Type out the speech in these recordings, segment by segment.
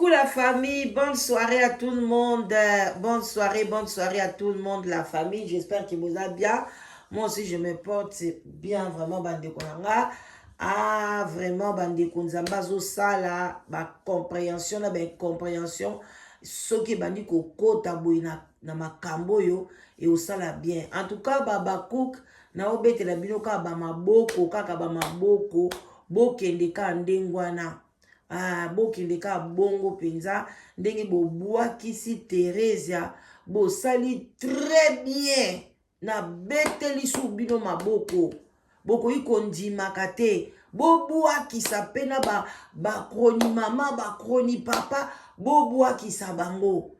Coucou la famille, bonne soirée à tout le monde. Bonne soirée à tout le monde, la famille. J'espère que vous allez bien. Moi aussi, je me porte bien, vraiment, bandeko na nga. Ah, vraiment, bandeko nzambe azosala, ba compréhension na ba incompréhension. Soki ebandi kokota boye na makambo oyo eosala bien. En tout cas, babacook naobetela bino kaka bamaboko, kaka bamaboko, bokende kaka ndenge wana. Ah, bokende kaka bongo mpenza ndenge bobwakisi Theresia, bosali très bien. Nabeteli su bino maboko, bokoki kondimaka te. Bobwakisa mpe na bachroni mama, bachroni papa, bobwakisa bango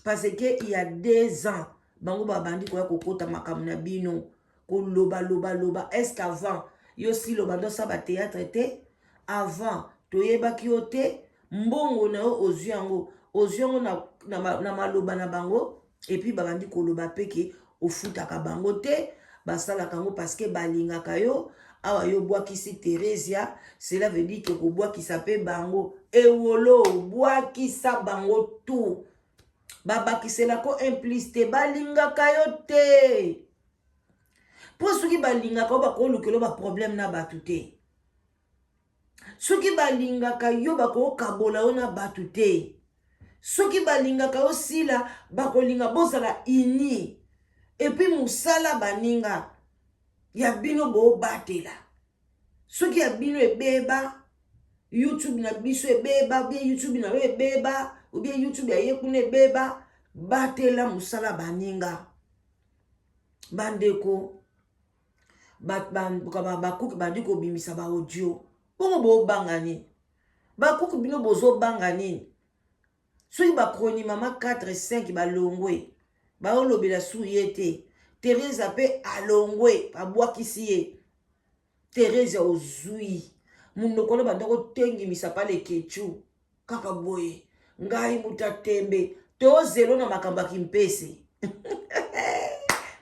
parce que il y a 2 ans bango babandi koya kokota makambo na bino, kolobaloba-loba. Est ce qu'avant yo silo bando osala bathéâtre te? Avant toyebaki yo te. Mbongo na yo ozwi yango, ozwi yango na maloba na bango. Et puis babandi koloba mpe ke ofutaka bango te, basalaka yango parce que balingaka yo. Awa yo obwakisi Theresia, cela veut dire ke kobwakisa mpe bango ewolo, obwakisa bango tout, babakiselako implice te. Balingaka yo te, mpo soki balingaka yo, bakolukela baproblème na bato te. Soki balingaka yo, bakokabola yo na bato te. Soki balingaka yo sila, bakolinga bozala uni. Et puis mosala baninga ya bino bobatela. Soki ya bino ebeba, YouTube na biso ebeba, ou bien YouTube na yo ebeba, ou bien YouTube ya ye kuna ebeba, batela mosala baninga. Bandeko bakuki bandi kobimisa baaudio bongo, bobanga nini? Bakuki bino bozobanga nini? Soki bachroni mama 4 5 balongwe, baolobela su ye te. Teresa mpe alongwe, babwakisi ye. Teresa ozwi monoko no banda kotengimisa pale kechu kaka boye. Ngai moto atembe tozelo na makambo ya kimpese,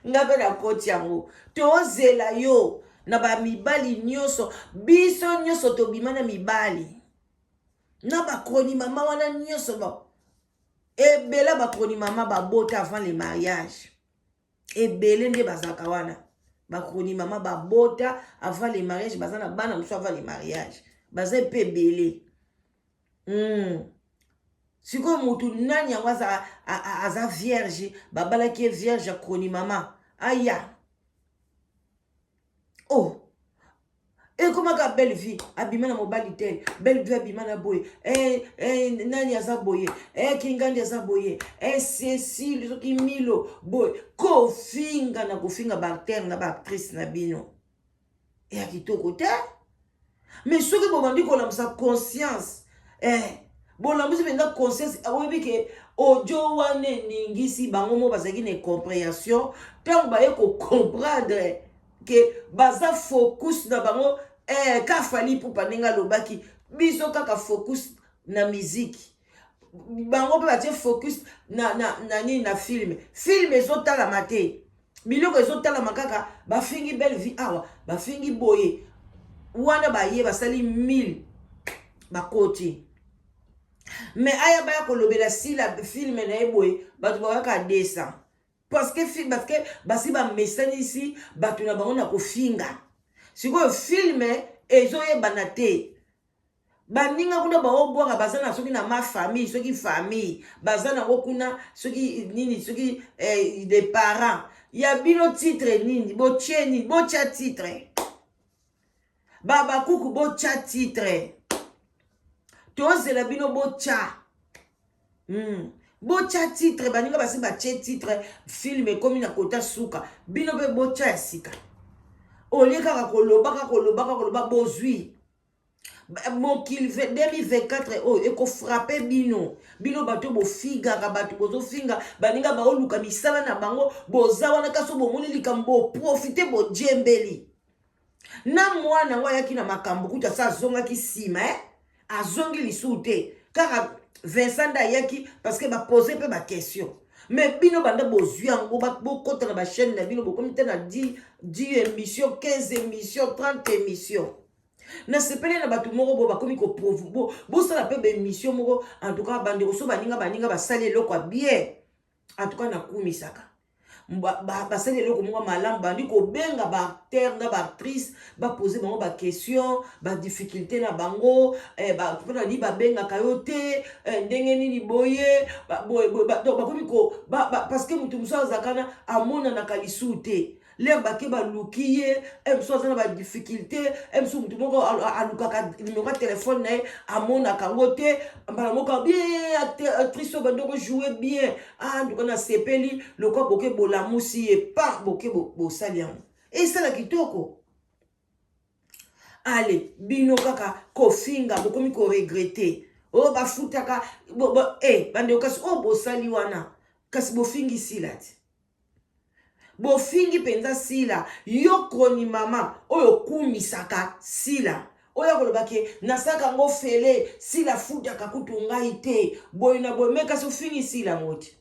nga mpe nakoti yango. Tozela yo na bamibali nyonso. Biso nyonso tobima na mibali na bachroni mama wana nyonso ba ebele. Bachroni mama babota avant le mariage ebele nde bazalaka wana. Bachroni mama babota avant le mariage, baza na bana mosusu avant le mariage, baza mpe ebele. Sikoyo motu nani yango aza vierge, babalaki ye vierge ya chroni mama aya? Oh, ekomaka belle vie abima na mobali te, belle vie abima na boye, nani aza boye, kingandi aza boye, Cécile soki milo boye, kofinga na kofinga baacteur na baactrice na bino eya kitoko te. Mais soki bobandi kolamusa conscience, bolamusi mpenza conscience, oyebi ke audio wana eningisi bango mo bazalaki na incompréhension. Ntango baye kocomprendre ke baza focus na bango, ka Fally Ipupa ndenge alobaki biso kaka focus na miziki, bango mpe batie focus na nini? Na film. Film ezotalama te, biloko ezotalama kaka bafingi belle vie awa, bafingi boye wana, baye basali 1000 bakoti. Mais aya baya kolobela sila film na ye boye, bato bakaka 200 parce que basi bamesanisi bato na bango na kofinga. Sikoyo film ezoyebana te. Baninga kuna baobwaka, baza na soki na ma famille, soki famille baza nango kuna, soki nini, soki des parents ya bino. Titre nini botie? Nini botya titre? Babakuku botya titre, tozela bino botya. Botya titre. Baninga basi batie titre, film ekomi na kota suka, bino mpe botya ya sika. Olie kaka kolobaka, kolobaka, koloba. Bozwi mokili 2024 oyo ekofrapper bino. Bino bato bofingaka bato, bozofinga baninga, baoluka misala na bango, boza wana. Kasi bomoni likambo, boprofiter, bojembeli na mwana yango ayaki na makambo kutu asa azongaki nsima, eh? Azongi lisusu te. Kaka Vincent nde ayaki parce que bapose mpe baquestion. Mais bino banda bozwi yango, bokɔta na bachaîne na bino, bokomi te na 10 émission, 15 émission, 30 émission. Nasepeli na bato moko bo bakomi ko bosala mpe baémission moko. En tout cas, bandeko, so baninga baninga basali eloko ya bien, en tout cas nakumisaka. Basali eloko moko malamu, bandi kobenga baacteur na baactrice, bapose bango baquestion, badifficulté na bango, mpona nini babengaka yo te, ndenge nini boye donc bakomi ko, parce que moto mosusu azalaka na amonanaka lisusu te. L'heure bake baluki ye, mosusu aza na badifficulté, mosusu motu moko alukaka numéro ya telefone na ye, amonaka yango te. Mbala moko bien, actrice oyo bandi kojoue bien, ah, nduka nasepeli lokwa boke bolamusi ye pa boke bosali yango, esala kitoko. Ale bino kaka kofinga, bokomi koregretter oyo bafutaka. Bandeko, kasi oyo bosali wana, kasi bofingi Sila ti, bofingi mpenza Sila. Yo kroni mama oyo okumisaka Sila, oyo akoloba ke nasalaka yango fele, Sila futaka kutu ngai te, boye na boye, me kasi ofingi Sila yango te.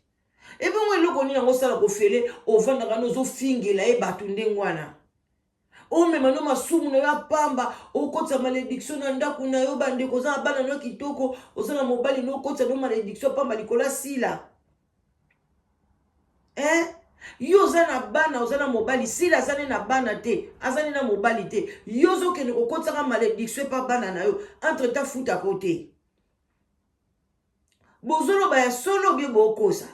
Ebongo eloko nini yango osala kofele, ovandaka no, ozofingela ye bato ndenge wana, omema no masumu na yo ya pamba, okotisa malédiction na ndako na yo? Bandeko, oza na bana no kitoko, oza na mobali no, okotisa no malédiction pamba likolo ya Sila, eh? Yo oza na bana, oza na mobali. Sila aza ne na bana te, aza ne na mobali te. Yo ozokende kokotisaka malédiction epa bana na yo, entre temps futako te. Bozoloba ya solo bie, bokosa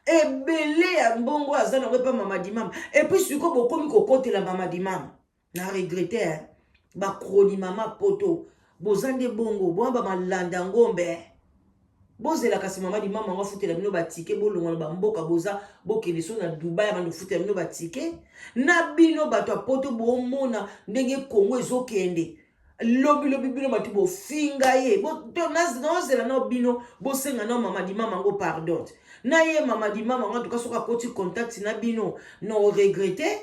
ebele ya mbongo aza nango epa Mama Dimama. Et puis sikoyo bokomi kokotela Mama Dimama. Na regretter bakroni mama poto, boza nde bongo, boya bamalanda ngombe. Bozela kasi Mama Dimama yango afutela bino batike, bolongwa na bamboka boza, bokende so na Dubai, abanda kofutela bino batike na bino. Bato ya poto, bomona ndenge Kongo ezokende. Lobilobi bino bato bofinga ye, naozela nao bino bosenga nao Mama Dimama yango pardon na ye. Mama Dimama yango antuka, soki akoti contact na bino, na oregretter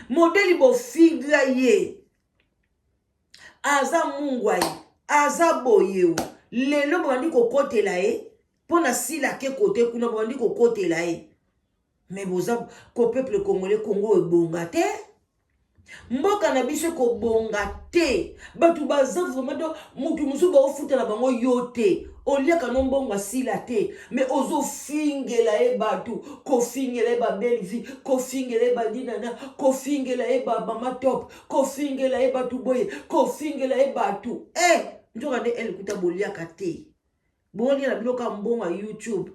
modeli bofinga ye. Aza mungwai, aza boyewu. Lelo bobandi kokotela ye mpo na Sila ke kote kuna, bobandi kokotela ye. Me boza ko peuple congolais, Congo ebonga te, mboka na biso ekobonga te. Bato baza vraiment, donc motu mosusu baofuta na bango yo te, oliaka no mbongo asila te, me ozofingela ye bato, kofingela ye babelle vie, kofingela ye badinana, kofingela ye bamama top, kofingela ye bato boye, kofingela ye bato. E nzoka nde elekuta boliaka te, bolia na bino ka mbongo ya YouTube.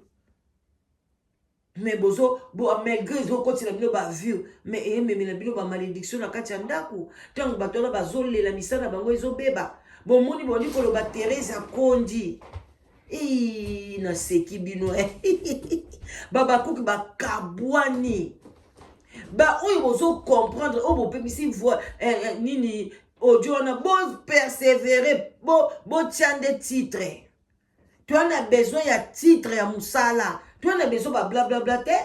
Mais bozo bo, malgré ezokotela bino bavue, mais eyememela bino bamalédiction na kati ya ndako. Ntango bato wana bazolela, misala na bango ezobeba. Bomoni, bondi koloba Therese akondi. Naseki bino babakuki bakabwani. Baoyo bozocomprendre, oyo bopemisi voix nini, audio wana, bopersévérer, botia nde titre. Toza na besoin ya titre ya mosala, toza na besoin bablablabla te.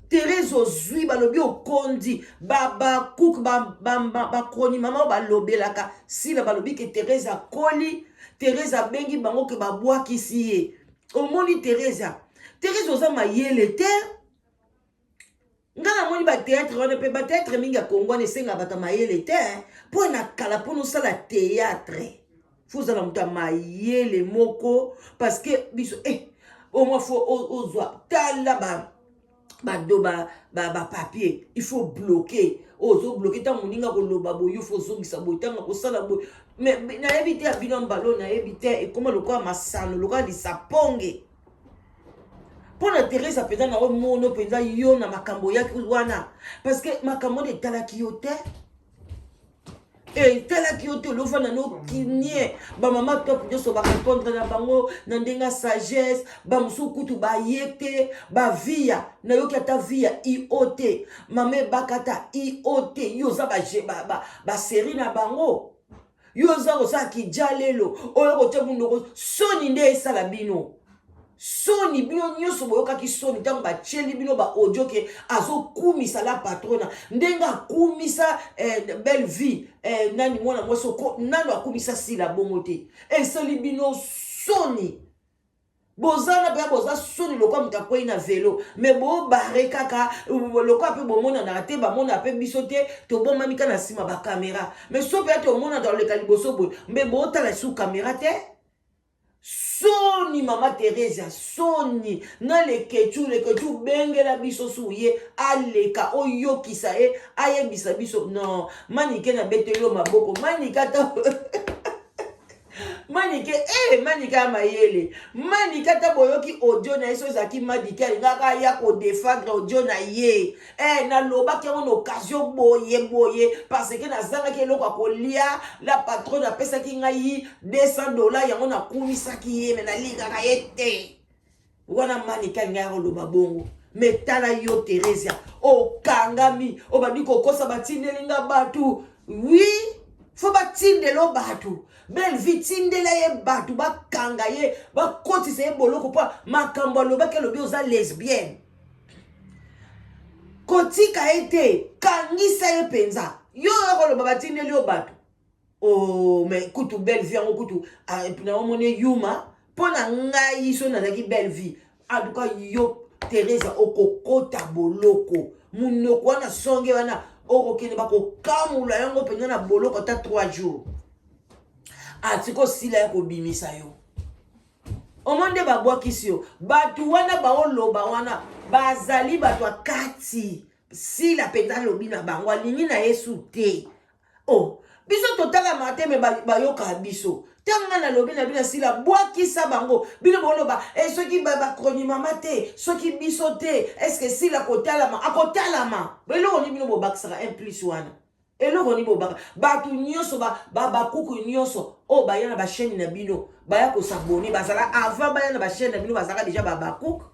Therese ozwi, balobi okondi, bakuku bakroni mama oyo balobelaka Sila, balobi ke Therese akoli, Therese abengi bango ke babwakisi ye. Omoni Therese, Therese oza mayele te. Nga namoni batéâtre wana mpe batéâtre mingi ya Kongo wana esengaka bato ya mayele te. Mpo na kala, mpona osala théâtre, faut ozala moto ya mayele moko, parce que biso au moins faut ozwa tala ba bado bapapier, il faut bloquer. Ozobloquer ntango moninga koloba boye, yo faut ozongisa boye, ntango kosala boye. Mais nayebi te ya bino mbalo, nayebi te, ekóma lokola masano, lokola lisaponge. Mpo na Therese mpenza, na omono mpenza yo na makambo oyaki wana, parce que makambo wana etalaki yo te, etalaki yo te. Olofanda nokinie, bamama top nyonso barépondre na bango na ndenge ya sagesse. Bamosusu kutu baye te, bavia nayoki ata via io te, mama ebaka ata io te. Yo oza basérie na bango, yo oza kosala kija lelo oyo kotia munoko. Soni nde esala bino, soni. Bino nyonso boyokaki soni ntango batieli bino baaudio ke azokumisa la patrona, ndenge akumisa belle vie, nani, mwana mwasi nano akumisa Sila bongo te. Esali bino soni. Boza na mpenza, boza soni lokola moto akwei na velo, me bobare kaka lokola mpe bomonanaka te, bamonaka mpe biso te, tobombami kaka na nsima bakamera. Me so mpenza tomona toleka liboso boye, mbe botala lisusu kamera te. Soni mama Theresia, soni na Leketchou. Leketchou, bengela biso su ye aleka, oyokisa ye, ayebisa biso. Non, Manike, nabeteli yo maboko. Manike, ata Manike, eh, Manike ya mayele. Manike, ata boyoki audio na ye, so ezalaki Madike alingaka aya kodefendre audio na ye. Eh, nalobaki yango na occasion boye boye parce que nazangaki eloko ya kolia. La patronne apesaki ngai $200, yango nakumisaki ye, me nalingaka ye te. Wana Manike alingai ya koloba bongo. Me tala yo Theresia, okangami, obandi kokosa, batindeli nga bato. Oui, fo batindela bato. Bellevie, tindela ye bato, bakanga ye, bakotisa ye boloko, mpo makambo alobaki, alobi oza lesbienne. Kotika ye te, kangisa ye mpenza. Yo oyo koloba batindeli yo bato, oh, mais kutu Bellevie yango kutu naomoni yuma. Mpo na ngai, so nazalaki Bellevie, en tout cas yo Teresa okokota boloko. Monoko wana, songe wana, okokende, bakokamula yango mpenza na boloko ata 3 jours. Atiki osila ya kobimisa yo, omo nde babwakisi yo. Bato wana baoloba wana bazali bato ya kati. Sila mpenza alobi na bango, alingi na Yesu te. Oh, biso totalamaka te, me bayokaka biso. Ntango ngai nalobi na bino, Sila bwakisa bango. Bino boloba e, soki bakronimama te, soki biso te, est-ce Sila kotalama? Akotalama. Eloko nini bino bobakisaka un plus wana? Eloko nini bobaka? Bato nyonso, bakuku nyonso oyo baya na bachaîne na bino, baya kos'abonner, bazala avant baya na bachaîne na bino, bazalaka déjà babakuku.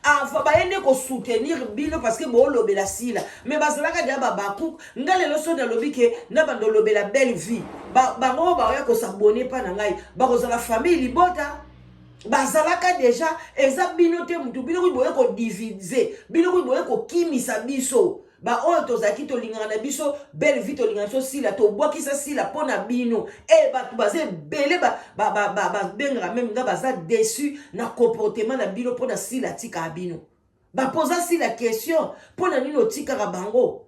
Avant baye nde kosoutenir bino parce que boolobela Sila, mais bazalaka deya babakuku. Nga lelo so nalobi ke na bando olobela Belle Vie, bango oyo baoya kos'abonner mpa na ngai bakozala famille libota, bazalaka déjà. Eza bino te mutu, bino kuyi boye kodiviser, bino kuyi boye kokimisa biso. Baoyo tozalaki tolingaka na biso Belle Vie, tolingaka biso Sila, tobwakisa Sila mpo na bino. E bato baza ebele, babengaka même nga, baza déçu na comportement na bino mpo na Sila atikaka bino. Bapoza Sila question: mpo na nini otikaka bango?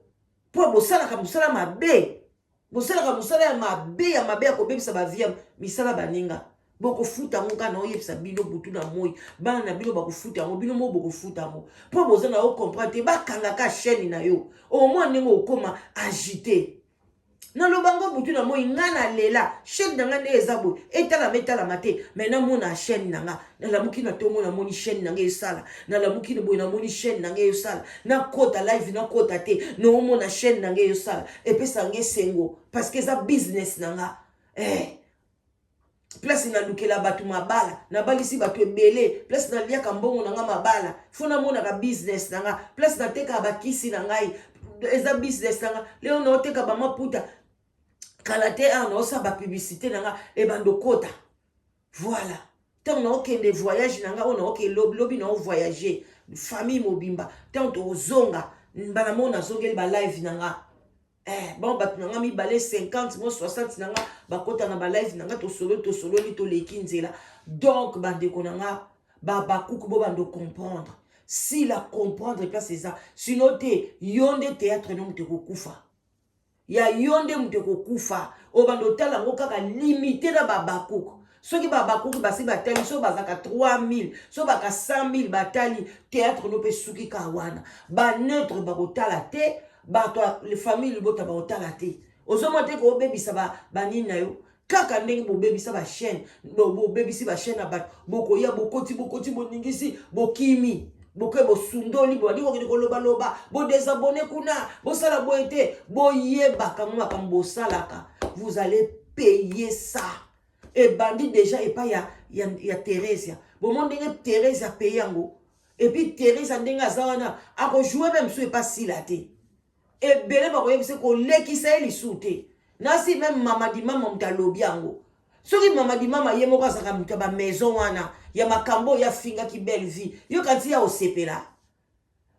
Mpo bosalaka mosala mabe, bosalaka mosala ya mabe, ya mabe, ya kobebisa bavie ya misala baninga. Bokofuta yango kaka na oyebisa bino butu na moi. Bana na bino bakofuta yango, bino mo bokofuta yango, mpo boza na ocomprendre te. Bakangaka chaîne na yo, omwa ndenge okóma agité. Naloba ngo butu na moi, nga nalela chaîne na nga nde eza boye, etalama etalama te, mais namona chaîne na nga. Nalamuki na ntongo, namoni chaîne na nga esala. Nalamuki na boye, namoni chaîne na nga esala. Nakota live, nakota te, naomona chaîne na nga esala, epesa nga esengo parce que eza business na nga. Place nalukela bato mabala, nabalisi bato ebele, place naliaka mbongo na nga mabala, fo namonaka business na nga. Place natekaka bakisi na ngai, eza business na nga. Lelo naoteka bamaputa, kala te awa naosala bapublicité na nga, ebanda okota. Voilà, ntango naokende voyage na nga oyo naoke lobi lobi, naovoyage famille mobimba. Ntango tozonga, mbala moko nazongeli balive na nga. Bon, bato na nga mibale, 50 mo 60 na nga, bakota na balive na nga, tosololi, tosololi, toleki nzela. Donc bandeko na nga babakuku, bo bando comprendre, Sila comprendre place eza. Sinon te, yo nde théâtre no moto ekokufa, ya yo nde moto ekokufa. Oyo bando otala yango kaka limité na babakuku. Soki babakuku basi batali, soki bazalaka 3000, soki baka 100 000 batali théâtre no, mpe suki kaka wana. Baneutre bakotala te, bato ya famille libota bakotala te. Ozomona te koobebisa banini na yo kaka ndenge bobebisa bachaîne, bobebisi bachaîne na bato. Bokoya, bokoti, bokoti, boningisi, bokimi, boke, bosundoli, bobandi kokende kolobaloba, bodésabonner kuna, bosala boye te. Boyebaka ngo makambo bosalaka, vous allez payer ça. Ebandi déjà epai ya Theresia. Bomoni ndenge Theresia paye yango. Et puis Theresia, ndenge aza wana, akojouer même so epa Sila te. Ebele bakoyebisa kolekisa ye lisu te. Nasi même mama di mama, moto alobi yango. Soki mama di mama ye moko azalaka moto ya bamaison wana ya makambo oyo afingaki Belle Vie, yoka nti ya osepela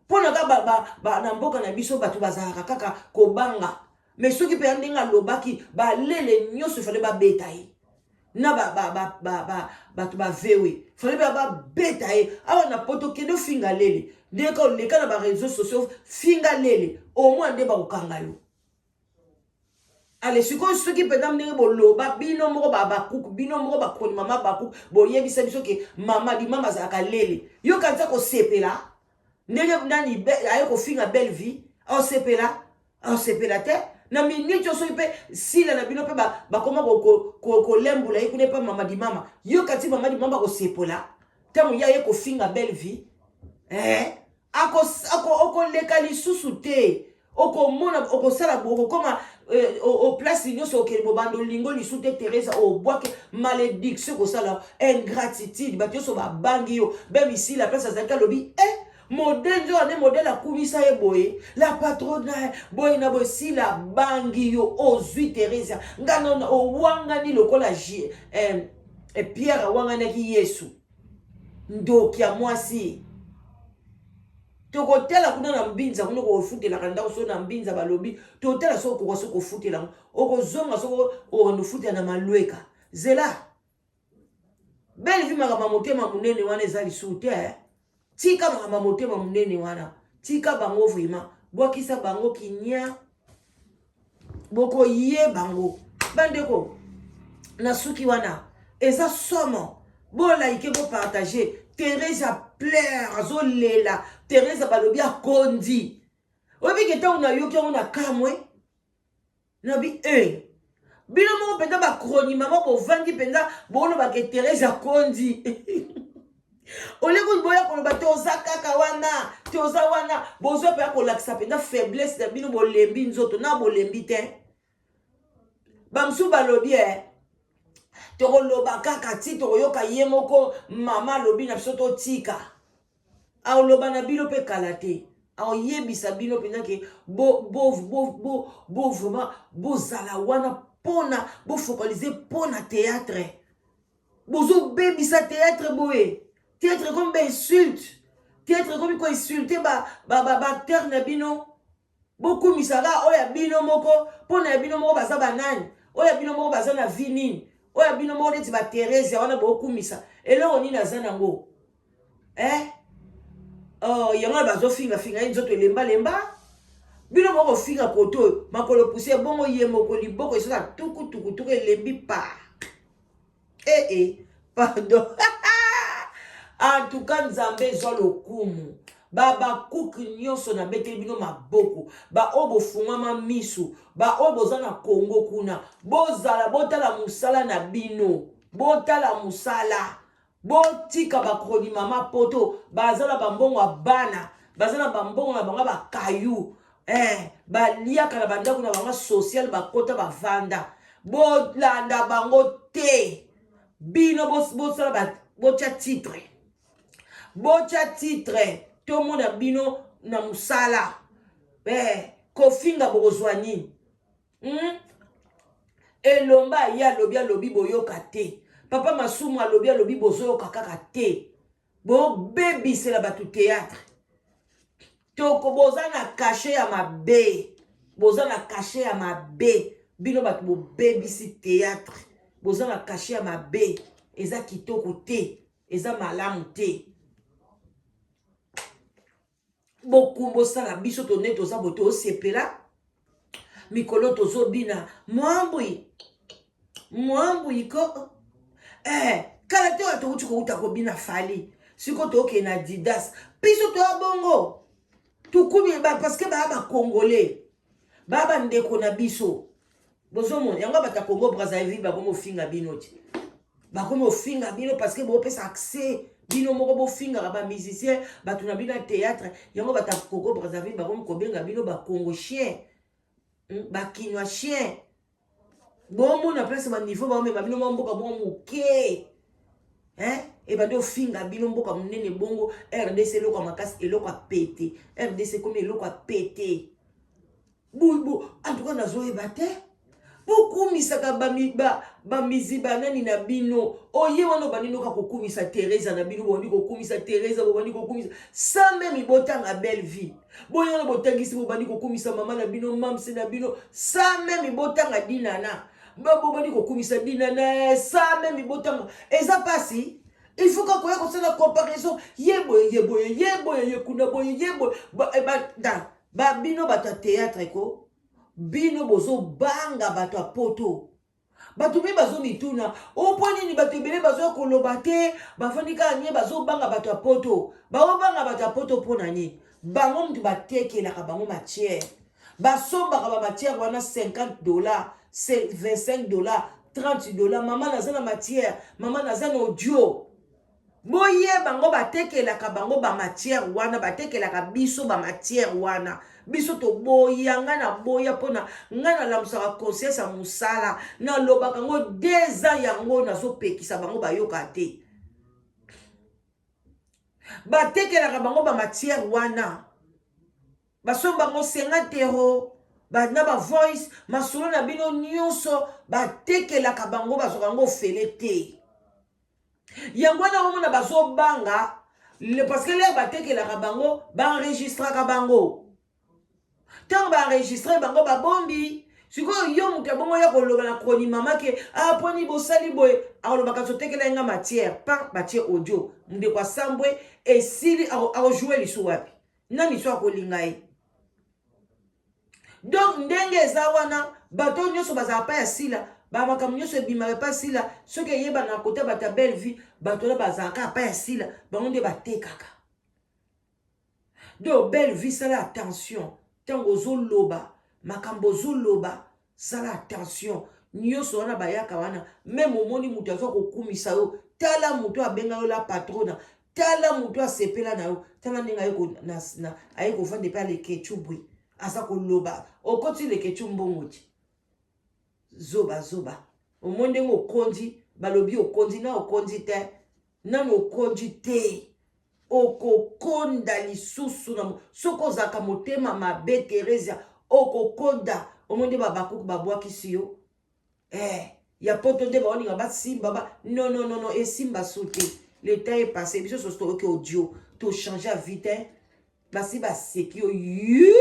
mpo na ka na mboka na biso bato bazalaka kaka kobanga. Mais soki mpenza ndenge alobaki, balele nyonso efale babeta ye. Na ba ba ba ba ba bato ba vewe. Fallait ba ba beta ye. Awa na poto kende ofinga lele. Ndenge ka oleka na ba réseaux sociaux finga lele. Au moins nde bakokanga yo. Ale sikoyo soki mpenza ndenge boloba bino moko babakuku bino moko bakoni mama bakuku boyebisa biso ke mama limama azalaka lele yo kanisa kosepela ndenge nani aye kofinga belle vie osepela osepela te na minute oyo soki mpe sila na bino mpe bakoma kolembola ye kuna epa mama dimama yo kati mama dimama akosepola ntango ye aye kofinga belle vie eh? Okoleka lisusu te okomona okosala okokoma eh, oplace nyonso okende bobanda olingo lisusu te Teresa obwake malédiction ekosala ingratitude bato nyonso babangi yo be misila place azalaki alobi eh, modele nzoka nde modele akumisa ye boye la patrona boye na boye sila abangi yo ozwi Teresa nga nona owangani lokola eh, eh, Pierre awanganaki Yesu ndoki ya mwasi tokotala kuna na mbinza kuna kofutelaka ndako so na mbinza balobi totala soki okoka soki kofutela yango okozonga soki okokende ofutela na malweka zela belle vie makambo ya motema monene wana eza lisusu te eh? Tika makambo ya motema monene wana tika bango vraiment bwakisa bango kinia bokoye bango bandeko na suki wana eza somo bolaike bopartage Teresa pleure azolela Teresa balobi akondi oyebi ke ntango nayoki yango na kamwe nabi e eh, bino moko mpenza bakroni mama bovandi mpenza bolobaka Therese akondi oleki boya koloba toza kaka wana toza wana bozwa mpenza kolakisa mpenza faiblesse na bino bolembi nzoto na bolembi te bamosusu balobi e tokoloba kaka ti tokoyoka ye moko mama alobi na biso totika Aoloba na bino pe kala te. Aoyebisa bino mpenza ke bo bo bo bo bo vraiment bozala wana pona bo focaliser pona théâtre. Bozobebisa théâtre boye. Théâtre comme ba insulte. Théâtre comme ko insulter ba ba ba, ba acteur na bino. Bokumisa kaka oyo ya bino moko pona ya bino moko baza banani oyo ya bino moko baza na vie nini oyo ya bino moko neti ba Theresia wana bokumisa eloko nini aza nango eh oh yango wana bazofinga finga ye nzoto elemba lemba bino moko kofinga koto oyo makolo poussière bongo ye moko liboko esoka tuku tuku tuku elembi pa eh eh pardon en tout cas nzambe ezwa lokumu babakuki nyonso nabeteli bino maboko baoyo bofungwama miso baoyo boza na kongo kuna bozala botala mosala na bino botala mosala botika bakroni mama poto baza na bambongo ya bana baza na bambongo na bango bakayu eh, baliaka na bandako na bango social bakota bavanda bolanda bango te bino bosala botya titre botya titre tomona bino na mosala eh, kofinga bokozwa nini hmm? Elomba aye alobi alobi boyoka te papa Masumu alobi alobi bozoyoka kaka te bobebisela bato théâtre toko boza na kashe ya mabe boza na kashe ya mabe bino bato bobebisi théâtre boza na kashe ya mabe eza kitoko te eza malamu te bokumbosala biso tone toza boye tosepela mikolo tozobina mwambwi mwambwi ko eh, kala te oyo towuti kowuta kobina fali sikoyo tokende na Adidas biso toya bongo tukumi ba parce que baya bacongolais baya bandeko na biso bozomona yango bato ya Congo Brazzaville bakomi ofinga bino ti bakomi ofinga bino parce que bopesa accès bino moko bofingaka bamusicien bato na bino ya théâtre yango bato ya Congo Brazzaville bakomi kobenga bino bacongo chien bakinois chien bomona place baniveau baomema bino mwa mboka mwa moke ebandi ofinga bino mboka monene bongo RDC eloko ya makasi eloko ya pete RDC ekomi eloko ya pete bu en tout cas nazoyeba te bokumisaka bamizi banani na bino oye wana obandi noka kokumisa Teresa na bino bobandi kokumisa Teresa bobandi kokumisa sans meme botanga belle vie boye wana botangisi bobandi kokumisa mama na bino mamse na bino sans meme botanga dinana. Babobani kokumisa dinana sa meme botanga eza pasi. Il faut kaka koya kosala comparaison, ye boye, ye boye, ye boye, ye kuna boye, ye boye. Ba bino bato ya théâtre ko, bino bozobanga bato ya poto. Bato mpe bazomituna o mpo nini bato ebele bazoya koloba te, bafandi kaka nie, bazobanga bato ya poto. Baobanga bato ya poto mpo na nini? Bango mutu batekelaka bango matière, basombaka ba matière wana $50, $25, $30. Mama naza na matière, mama naza na audio. Boye bango batekelaka bango ba matière wana, batekelaka biso ba matière wana. Biso toboya, ngai naboya mpona ngai nalamusaka conscience ya mosala, nalobaka yango 2 ans, yango nazopekisa bango bayoka te. Batekelaka bango ba matière wana, basomba bango 50 euro na ba voice, masolo na bino nyonso batekelaka bango, bazwaka yango ofele te. Yango wana omona bazobanga, parce que l'heure batekelaka bango, baenregistraka bango. Ntango baenregistre bango, babombi. Sikoyo yo moto ya bongo ya koloba na kroni mama ke ah, mponi bosali boye, akolobaka zotekela ye nga matière pan, batie audio, ndeko asambwe, esili. Akojoue lisu wapi? Nani so akolinga ye? Donc ndenge eza wana, bato nyonso bazala pa ya Sila, bamakambo nyonso ebimaka epa Sila. Soki eyebana kota bato ya Belle Vie, bato wana bazalaka pa ya Sila, bango nde batekaka. Donc Belle Vie, sala attention ntango ozoloba makambo ozoloba, sala attention. Nyonso wana bayaka wana, même omoni moto aza kokumisa yo, tala moto abenga yo la patrona, tala moto asepela na yo, tala ndenge aye kovanda epe Alekechu bwe aza koloba. Okoti Lekechu mbongo ti zoba zoba. Omoni ndenge okondi, balobi okondi na okondi te, nano okondi te, okokonda lisusu na soki ozalaka motema mabe. Theresia, okokonda. Omoni nde babakuku babwakisi yo ya poto nde baolinga basimba ba non, non, non, non, esimba su te. Le temps est passé. Biso sosi toyoki audio, tochange ya vie te. Basi baseki yo yu,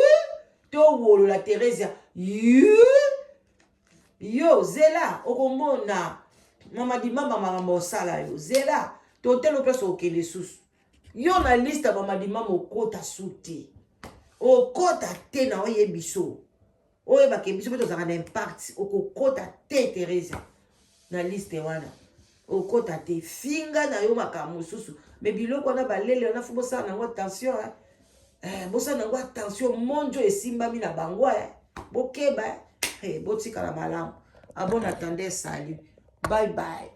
towolola Theresia yu yo. Zela, okomona mama Dimamba makambo osala yo. Zela, totelo place okende susu yo na liste ya mama Dimamba, okota su te, okota te. Na oyebi so oyebaka biso mpe tozalaka na impact. Okokota te, Theresia, na liste wana okota te. Finga na yo makambo mosusu, mais biloko wana balele wana, faut bosala nango attention, eh, bosala nango attention. Monjo esimbami na bango, eh. Bokeba, eh. Botikala malamu. À bon entendeur, salut, bye bye.